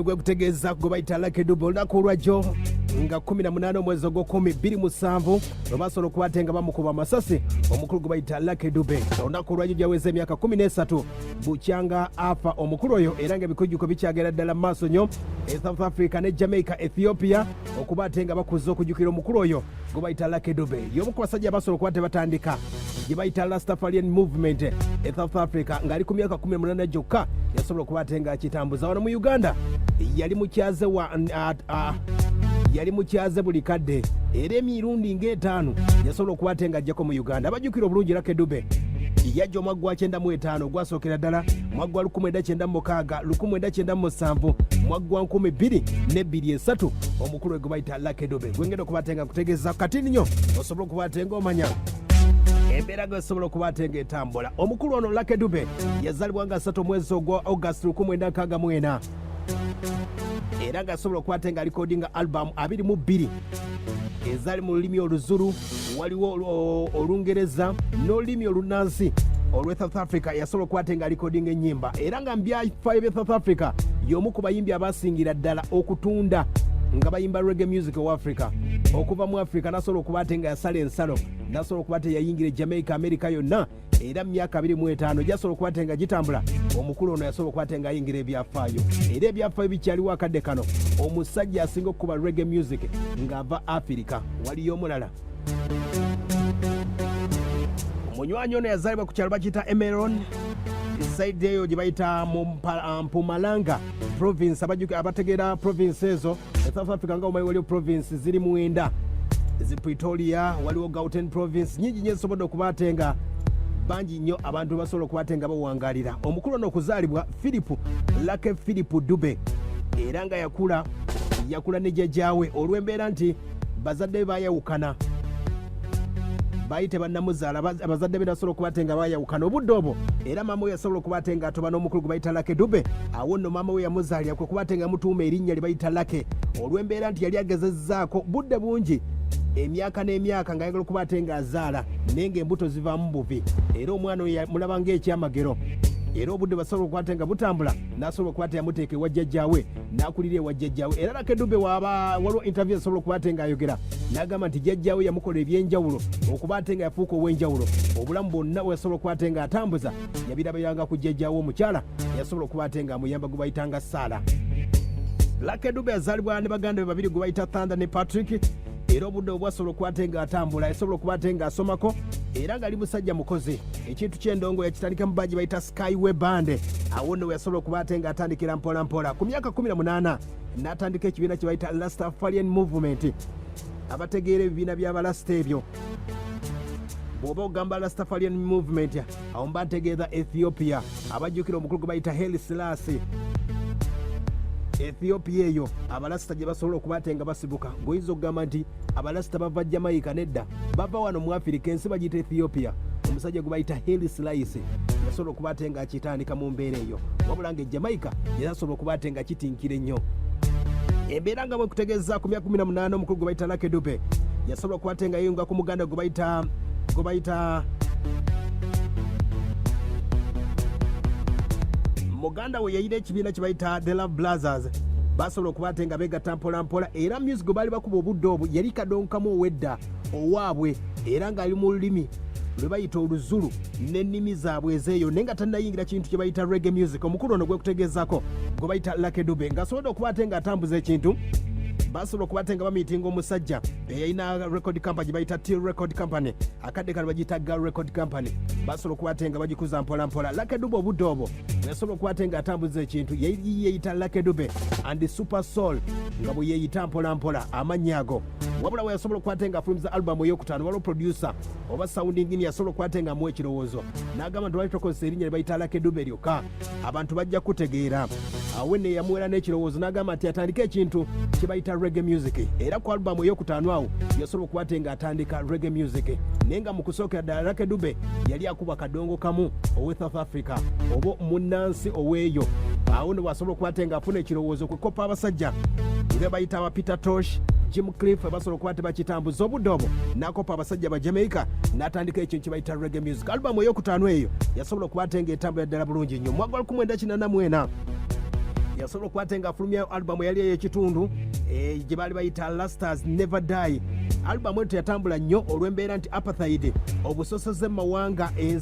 Gwe kutegeeza gwe bayita Lucky Dube olunaku olwajjo nga 18 omwezi ogwokumi 27 lwe basobola okuba ate nga bamukuba amasasi omukulu gwe bayita Lucky Dube. Olunaku olwajjo gyaweza emyaka 13 bukyanga afa omukulu oyo, era nga ebikujjuko bikyagenda ddala mu maaso nnyo e South Africa ne Jamaica, Ethiopia, okuba ate nga bakuza okujjukira omukulu oyo gwe bayita Lucky Dube. Y'omu ku basajja abasobola okuba tebatandika gye bayita Rastafarian movement e South Africa ng'ali ku myaka 18 gyokka yasobola okuba ate ng'akitambuza. Wano mu Uganda yali mukyaze wa yali mukyaze buli kadde, era emirundi ng'etaano yasobola okuba ate ng'ajjako mu Uganda. Abajjukira obulungi, Lucky Dube yajja omwaka gwa 95 ogwasookera ddala, mwaka gwa 1996, 1997, mwaka gwa 2002 esatu. Omukulu gwe bayita Lucky Dube gwengenda okuba ate nga nkutegeeza kati nnyo osobola okuba ate nga omanya embeera gwesobola okuba ate nga etambula. Omukulu ono Lucky Dube yazaalibwa nga 3 omwezi ogwa August 1964, era ng'asobola okuba ate nga alikodinga album 22 ezaali mu lulimi Oluzulu, waliwo Olungereza n'olulimi olunansi olw'e South Africa. Yasobola okuba ate nga alikodinga ennyimba, era nga mubyafaayo bya South Africa y'omu ku bayimbi abasingira ddala okutunda nga bayimba reggae music owa Africa. Okuva mu Africa nasobola okuba ate nga yasala ensalo, nasobola okuba ate yayingira e Jamaica, America yonna, era mu myaka 25 gyasobola okuba ate nga gitambula, omukulu ono yasobola okuba ate nga ayingira ebyafaayo, era ebyafaayo bikyaliwo akadde kano. Omusajja asinga okukuba reggae music ng'ava Afirika, waliyo omulala? Omunywanyi ono yazaalibwa ku kyalo bakiyita Emeron, side eyo gye bayita Mpumalanga province. Abategeera province ezo e South Africa, nga omanyi waliwo province ziri 9, zi Pretoria, waliwo Gauteng province, nyingi nyo ezisobodde okuba ate nga bangi nnyo abantu basobola okuba ate nga bawangalira. Omukulu ono okuzaalibwa Philip Lucky Philip Dube, era nga yakula ne jjajjaawe olw'embeera nti bazadde be bayawukana, baali tebannamuzaala. Abazadde be nasobola okuba ate nga bayawukana obudde obwo, era maama we yasobola okuba ate nga atoba n'omukulu gwe bayita Lucky Dube. Awo nno maama we yamuzaalira kwe kuba ate nga mutuuma erinnya lye bayita Lucky, olw'embeera nti yali agezezzaako budde bungi, emyaka n'emyaka, ng'ayagala okuba ate ng'azaala, naye ng'embuto zivaamu buvi, era omwana oyo mulaba ng'ekyamagero. Era obudde basobola okuba ate nga butambula, n'asobola okuba ate yamuteeka ewa jjajjaawe, n'akulira ewa jjajjaawe. Era Lucky Dube waba waliwo interview asobola okuba ate ng'ayogera n'agamba nti jjajjaawe yamukola ebyenjawulo okuba ate nga yafuuka ow'enjawulo. Obulamu bwonna bwe yasobola okuba ate ng'atambuza yabirabayanga ku jjajjaawe omukyala yasobola okuba ate ng'amuyamba, gwe bayitanga Saala. Lucky Dube yazaalibwa ne baganda be babiri gwe bayita Thunder ne Patrick, era obudde obwasobola okuba ate ng'atambula yasobola okuba ate ng'asomako, era ng'ali musajja mukozi. Ekintu ky'endongo yakitandika mu baji bayita Skyway Band. Awo nno yasobola okuba ate ng'atandikira mpola mpola. Ku myaka 18 n'atandika ekibiina kye bayita Rastafarian movement. Abategeera ebibiina by'abalasita ebyo, bw'oba ogamba Rastafarian movement, awo mba ntegeeza Ethiopia. Abajjukira omukulu gwe bayita Haile Selassie, Ethiopia eyo abalasita gye basobola okuba ate nga basibuka. Ng'oyinza okugamba nti abalasita bava Jamaica, nedda, bava wano mu Afirika, ensi bagiyita Ethiopia. Omusajja gwe bayita Haile Selassie yasobola okuba ate nga akitandika mu mbeera eyo, wabula nga e Jamaica yasobola okuba ate nga kitinkira ennyo embeera. Nga bwe kutegeeza, ku myaka 18 omukulu gwe bayita Lucky Dube yasobola okuba ate nga yeyunga ku muganda gwe bayita muganda we yayina ekibiina kye bayita The Love Brothers. Basobola okuba ate nga beegatta mpola mpola, era music gwe baali bakuba obudde obwo yali kadonkamu owedda owaabwe, era ng'ali mu lulimi lwe bayita Oluzulu n'ennimi zaabwe ezeeyo, naye nga tannayingira kintu kye bayita reggae music. Omukulu ono gwekutegeezako gwe bayita Lucky Dube ng'asobodde okuba ate ng'atambuza ekintu, basobola okuba ate nga bamiitinga omusajja eyalina record company gye bayita Till Record Company, akadde kano bagiyita Gal Record Company. Basobola okuba ate nga bagikuza mpola mpola. Lucky Dube obudde obwo yasobola okuba ate ng'atambuza ekintu, yali yeeyita Lucky Dube and Super Soul, nga bwe yeeyita mpola mpola amannya ago. Wabula we yasobola okuba ate ng'afulumiza album eyokutaano, waliwo producer oba sound engineer yasobola okuba ate ng'amuwa ekirowoozo n'agamba nti lwaki tokozesa erinnya lye bayita Lucky Dube lyokka, abantu bajja kutegeera. Awo ne yamuwera n'ekirowoozo n'agamba nti atandike ekintu kye bayita reggae music, era ku album eyokutaano awo yasobola okuba ate ng'atandika reggae music. Naye nga mu kusookera ddala Lucky Dube yali akuba kadongo kamu owe South Africa oba munnansi oweeyo. Awo ne bwasobola okuba ate ng'afuna ekirowoozo kukopa abasajja nga bayita aba Peter Tosh, Jim Cliff, basobola okuba tebakitambuza obudde obwo, n'akopa abasajja ba Jamaica n'atandika ekintu kye bayita reggae music. Album eyokutaano eyo yasobola okuba ate ng'etambula ddala bulungi nnyo. Mwaka 1984 Yasobola okuba ate ng'afulumya alubamu eyali ey'ekitundu eh, gye baali bayita Rastas Never Die. Alubamu eno teyatambula nnyo olw'embeera nti apartheid, obusosoze mu mawanga eh,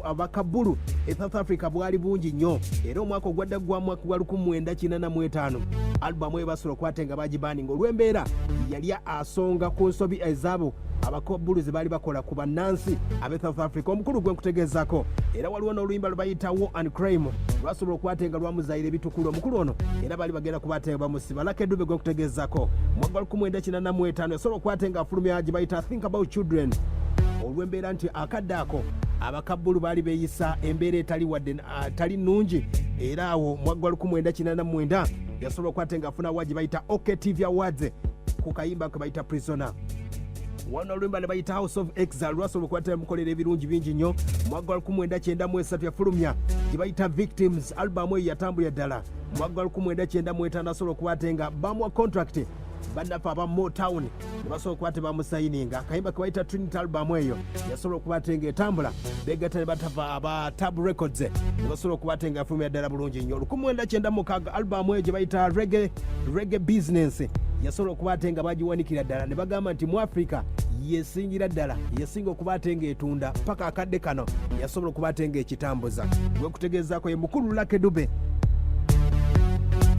abakabulu e South Africa bwali bungi nnyo, era omwaka ogwadda gwa mwaka gwa 1985 alubamu eyo basobola okuba ate nga bagibaninga olw'embeera yali asonga ku nsobi ezaabo abakabulu ze baali bakola ku bannansi ab'e South Africa. Omukulu gwe nkutegeezako, era waliwo n'oluyimba lwe bayita War and Crime lwasobola okuba ate nga lwamuzayira ebitukulu. Omukulu ono era baali bagenda kuba ate nga bamusiba. Lucky Dube gwe nkutegeezako, mwaka 1985 yasobola okuba ate nga afulumya gye bayita Think About Children, olw'embeera nti akadde ako abakabbulu baali beeyisa embeera etali wadde tali nnungi. Era awo mwaka 1989 yasobola okuba ate nga afuna wa gye bayita OKTV Awards ku kayimba ke bayita Prisoner. Wano oluyimba ne bayita House of Exile lwasobola okuba temukolera ebirungi bingi nnyo. Mwaka gwa 1993 yafulumya gye bayita Victims, albamu eyo yatambulira ddala. Mwaka gwa 1995 asobola okuba ate nga bamuwa contract bannaffe aba Motown ne basobola okuba tebamusayininga akayimba ke bayita Trinity. Albamu eyo yasobola okuba ate nga etambula, begatta ne batava aba Tab Records ne basobola okuba ate nga yafulumya ddala bulungi nnyo. 1996 albamu eyo gye bayita Reggae Business yasobola okuba ate nga bagiwanikira ddala ne bagamba nti mu Africa yesingira ddala, yesinga okuba ate ng'etunda paka akadde kano yasobola okuba ate ng'ekitambuza. Gwekutegeezaako ye mukulu Lucky Dube.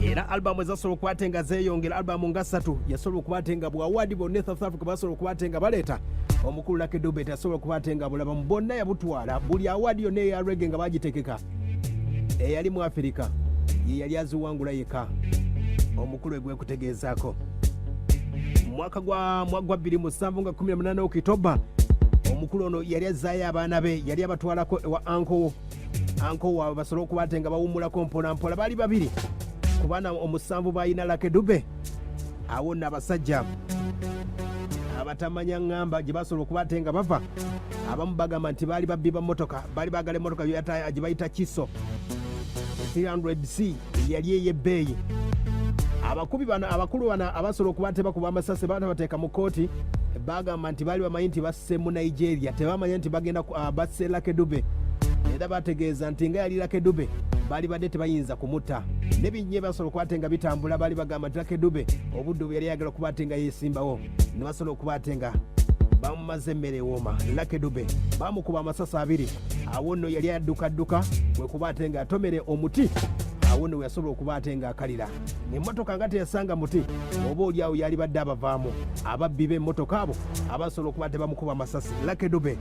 Era albamu ezasobola okuba ate nga zeeyongera, albamu nga ssatu, yasobola okuba ate nga bwawadi bonna e South Africa basobola okuba ate nga baleeta, omukulu Lucky Dube tasobola okuba ate nga bulabamu bonna yabutwala. Buli awadi yonna eya reggae nga bagitekeka eyali mu Afirika, ye yali aziwangula yeka. Omukulu egwekutegeezaako, mwaka gwa mwaka gwa 2007 nga 18 Okitoba, omukulu ono yali azzaayo abaana be, yali abatwalako ewa uncle waabwe basobole okuba ate nga bawummulako mpola mpola. Baali babiri ku baana omusanvu balina Lucky Dube. Awo nno abasajja abatamanya ŋŋamba gye basobola okuba ate nga bava, abamu bagamba nti baali babbi ba mmotoka, baali baagala emmotoka gye bayita Kiso 300C yali ey'ebbeeyi. Abakubi bano, abakulu bano abasobola okuba nti bakuba amasasi, batabateeka mu kkooti, bagamba nti baali bamanyi nti basse mu Nigeria, tebamanya nti bagenda basse Lucky Dube. Era bategeeza nti nga yali Lucky Dube baali badde tebayinza kumutta ne binye basobola okuba ate nga bitambula. Baali bagamba nti Lucky Dube obudde bwe yali ayagala okuba ate nga yeesimbawo, ne basobola okuba ate nga bamumaze emmere ewooma. Lucky Dube bamukuba amasasi abiri. Awo nno yali addukadduka kwe kuba ate nga atomere omuti, awo nno weyasobola okuba ate nga akalira emmotoka nga teyasanga muti, oba oli awo yali badde abavaamu ababbi b'emmotoka abo abasobola okuba tebamukuba amasasi Lucky Dube.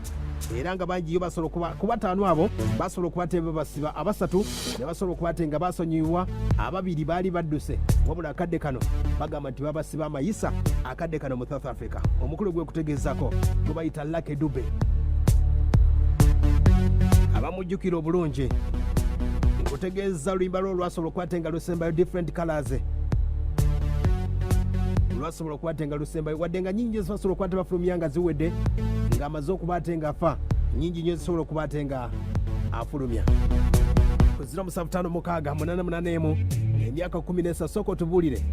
Era nga bangi yo basobola okuba ku bataano abo basobola okuba tebabasiba, abasatu ne basobola okuba ate nga basonyiyibwa, ababiri baali badduse. Wabula akadde kano bagamba nti babasiba amayisa akadde kano mu South Africa. Omukulu gwe kutegeezako gwe bayita Lucky Dube, abamujjukira obulungi, nkutegeeza oluyimba lwo lwasobola okuba ate nga lusembayo, Different Colors, lwasobola okuba ate nga lusembayo, wadde nga nyingi zibasobola okuba ate bafulumya nga ziwedde ng'amaze okuba ate nga afa, nyingi nnyo zisobola okuba ate nga afulumya. Ku 075688 emyaka 13, sooka otubuulire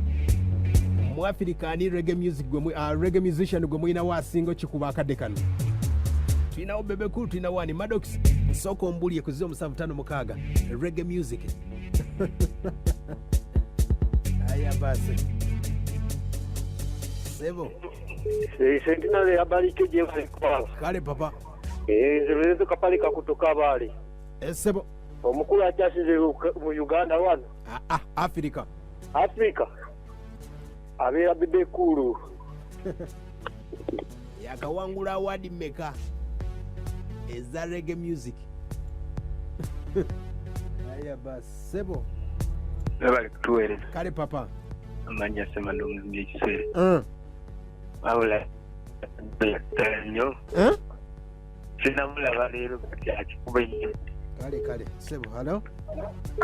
mu Afirika ani reggae music gwe reggae musician gwe mulinawo asinga okikuba akadde kano? Tulinawo Bebe Cool, tulinawo ani, Maddox. Sooka ombulye ku 0756 reggae music. Aya basi sebo. Sentinale abalike gye balikuba. Kale papa. Nze Lorenzo Kapale Kakuto Kabaale. Esebo. Omukulu akyasinze mu Uganda wano. Ah, ah, Africa. Africa. Abeera Bebe Cool. Yakawangula award mmeka eza reggae music? Aya basi sebo. Webale kutuweereza. Kale papa. Amannya Ssemanda omuzimbi ekiseera. Wabula ddala nnyo. Sinamulaba leero kati akikuba ennyo. Kale kale sebo, halo.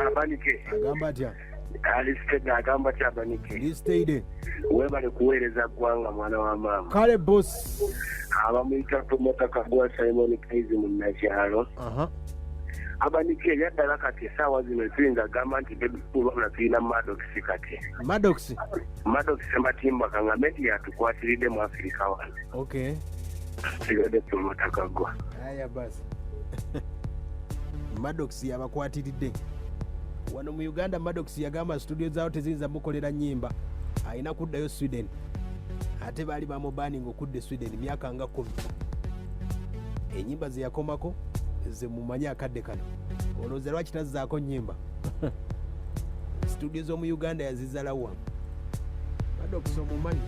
Abanike. Agamba atya? Alistede agamba atya Abanike? Listede. Webale kuweereza ggwanga mwana wa maama. Kale boss. Abamuyita promota Kagwa Simon Kaizi munnakyalo. Abanike, ebyaddala kati essaawa zino tuyinza kugamba nti Bebe Cool, wabula tulina Maddox kati. Maddox. Maddox Sematimba kangambe nti yatukwatiridde mu Afirika wano. Sigadde promota Kagwa. Aya basi. Maddox yabakwatiridde. Wano mu Uganda Maddox yagamba studio zaawo teziyinza mukolera nnyimba, alina kuddayo Sweden, ate baali bamubaninga okudda e Sweden myaka nga 10. Ennyimba ze yakomako ze mumanyi akadde kano, olowooza lwaki tazzaako nnyimba? Studio z'omu Uganda yazizalawa. Maddox omumanyi?